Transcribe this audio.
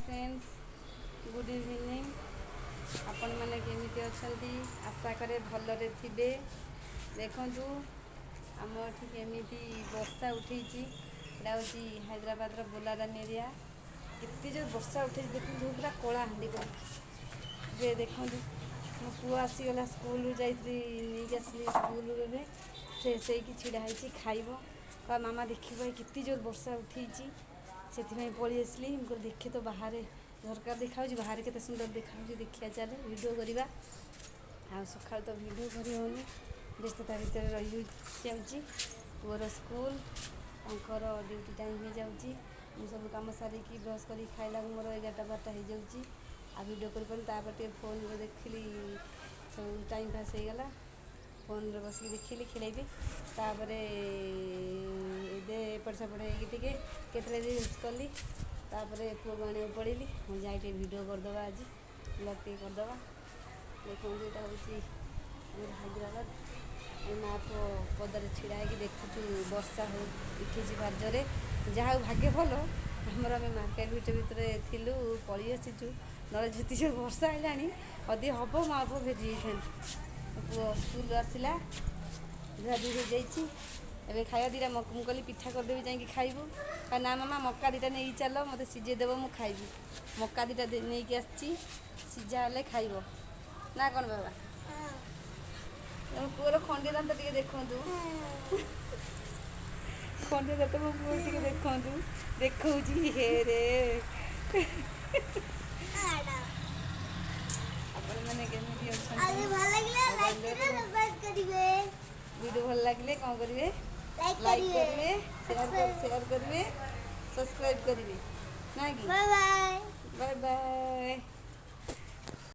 Friends, good evening. ଆପଣମାନେ କେମିତି ଅଛନ୍ତି? ଆଶା କରେ ଭଲରେ ଥିବେ। ଦେଖନ୍ତୁ, ଆମ ଏଠି କେମିତି ବର୍ଷା ଉଠେଇଛି। ଏଇଟା ହେଉଛି ହାଇଦ୍ରାବାଦର ବୋଲାରାମ ଏରିଆ। କେତେ ଜୋର ବର୍ଷା ଉଠେଇଛି ଦେଖନ୍ତୁ, ପୁରା କଳାହାଣ୍ଡି କରିକି। ଏବେ ଦେଖନ୍ତୁ, ମୋ ପୁଅ ଆସିଗଲା ସ୍କୁଲରୁ। ଯାଇଥିଲି, ନେଇକି ଆସିଲି ସ୍କୁଲରୁ। ଏବେ ଫ୍ରେଶ୍ ହେଇକି ଛିଡ଼ା ହେଇଛି, ଖାଇବ। କହିଲା, ମାମା, ଦେଖିବ, ଏ କେତେ ଜୋର ବର୍ଷା ଉଠେଇଛି, ସେଥିପାଇଁ ପଳେଇ ଆସିଲି। ମୁଁ କହିଲି, ଦେଖେ ତ, ବାହାରେ ଝରକା ଦେଖାହେଉଛି, ବାହାରେ କେତେ ସୁନ୍ଦର ଦେଖାହେଉଛି, ଦେଖିବା ଚାଲେ, ଭିଡ଼ିଓ କରିବା। ଆଉ ସକାଳୁ ତ ଭିଡ଼ିଓ କରି ହେଉନି, ବ୍ୟସ୍ତତା ଭିତରେ ରହିଯାଉଛି। ପୁଅର ସ୍କୁଲ, ତାଙ୍କର ଡ୍ୟୁଟି ଟାଇମ୍ ହେଇଯାଉଛି। ମୁଁ ସବୁ କାମ ସାରିକି, ବ୍ରସ୍ କରିକି ଖାଇଲାକୁ ମୋର 11ଟା 12ଟା ହେଇଯାଉଛି। ଆଉ ଭିଡ଼ିଓ କରିପାରୁନି। ତାପରେ ଟିକେ ଫୋନ୍ରେ ଦେଖିଲି, ସବୁ ଟାଇମ୍ ପାସ୍ ହେଇଗଲା। ଫୋନ୍ରେ ବସିକି ଦେଖିଲି, ଖେଳେଇଲି। ତାପରେ ଏବେ ଏପଟ ସେପଟ ହେଇକି ଟିକେ କେତେଟା ରିଲ୍ସ କଲି। ତାପରେ ପୁଅକୁ ଆଣିବାକୁ ପଳେଇଲି। ମୁଁ ଯାଇ ଟିକେ ଭିଡ଼ିଓ କରିଦେବା, ଆଜି ବ୍ଲଗ୍ ଟିକେ କରିଦେବା। ଦେଖନ୍ତୁ, ଏଇଟା ହେଉଛି ଆମର ହାଇଦ୍ରାବାଦ। ଆମେ ମା ପୁଅ ପଦାରେ ଛିଡ଼ା ହେଇକି ଦେଖୁଛୁ, ବର୍ଷା ହଉ ଉଠେଇଛି ଭାରି। ଯାହା ହଉ, ଭାଗ୍ୟ ଭଲ ଆମର, ଆମେ ମାର୍କେଟ ଭିତରେ ଭିତରେ ଥିଲୁ, ପଳେଇ ଆସିଛୁ। ନହେଲେ ଯେତିକି ବର୍ଷା ହେଲାଣି, ଯଦି ହବ ମା ପୁଅ ଭିଜି ଯାଇଥାନ୍ତୁ। ପୁଅ ସ୍କୁଲରୁ ଆସିଲା, ଧୁଆ ଧୁଇ ହେଇଯାଇଛି, ଏବେ ଖାଇବା। ଦୁଇଟା ମୁଁ କହିଲି, ପିଠା କରିଦେବି, ଯାଇକି ଖାଇବୁ। ନା ମାମା, ମକା ଦୁଇଟା ନେଇକି ଚାଲ, ମୋତେ ସିଝେଇ ଦେବ, ମୁଁ ଖାଇବି। ମକା ଦୁଇଟା ନେଇକି ଆସିଛି, ସିଝା ହେଲେ ଖାଇବ ନା କ'ଣ ବାବା? ମୋ ପୁଅର ଖଣ୍ଡିଆ ଦାନ୍ତ ଟିକେ ଦେଖନ୍ତୁ। ଖଣ୍ଡିଆ ଦାନ୍ତ ମୋ ପୁଅ ଟିକେ ଦେଖନ୍ତୁ, ଦେଖଉଛି ହେରେ। ଆପଣମାନେ କେମିତି ଅଛନ୍ତି? ଭିଡ଼ିଓ ଭଲ ଲାଗିଲେ କ'ଣ କରିବେ? ଲାଇକ୍ କରିବେ, ସେୟାର କରିବେ, ସବସ୍କ୍ରାଇବ୍ କରିବେ, ନା କି? Bye bye.